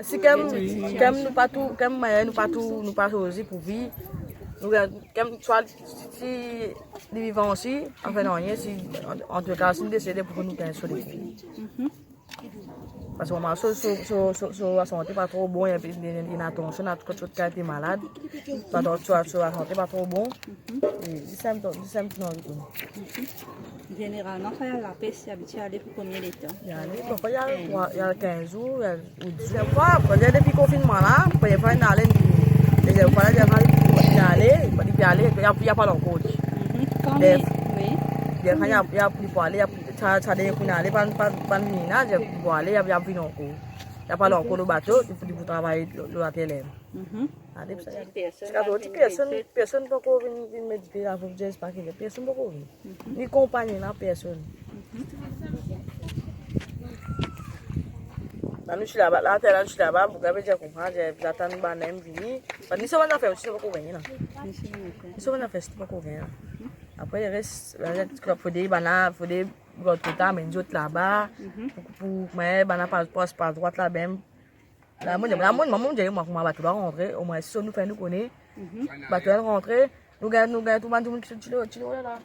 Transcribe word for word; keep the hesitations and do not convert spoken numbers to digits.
Si kem, kem nou pa tou, kem, eh, nou pa tou, nou pa choizi pou vi. Nou, eh, kem swa si li vivan osi, anfin, nanye, si, an, antouka, si li desede, pou nou gagn so levi. Parski mama so, so, so, so, so lasante pa tro bon, li, li, li ena tansion, ena tou kalite malad. Parski so, so lasante pa tro bon. E li sinp, li sinp, non, li. Zeneralman, kan li al lapes, li abitie ale pou konbien letan? Li ale, parfwa li al trwa, li al kinz zour, li al dizwit. Parfwa, parski depi konfinnman la, premie fwa li ale, deziem fwa la, li ale, li pe ale, li pe ale, li al, li al pale ankor. Mhm. Kanmem, wi. Premie fwa li al, li al, li pe ale, li al, sa, sa dernie kou li ale, pa, pa, pa vini la, li pe ale, li al, li al vini ankor. Li al pale ankor lor bato, li pou, li pou travay lor, lor later la. Mhm. Ale, sa, personn, personn poko vinn, vinn medite la, pou dir, pa ki, personn poko vinn. Ni konpagn la, personn. La nou ti laba, la, la nou ti laba, pou gade, dir konpran, dir, atann bann-la vini. Ni so bann zafer, si poko vini la. Ni so bann zafer, si poko vini la. Apre, res, fode bann-la, fode lot kote, amenn zot laba, pou, pou, me bann-la pa, pa, pa drwat la mem. La, mo, la, mo, mo, mo, mo, mo, mo, bato la rantre, omwin, si nou fer nou kone, bato la rantre, nou gagn, nou gagn tou bann dimoun ki ti, ti, ti la, la.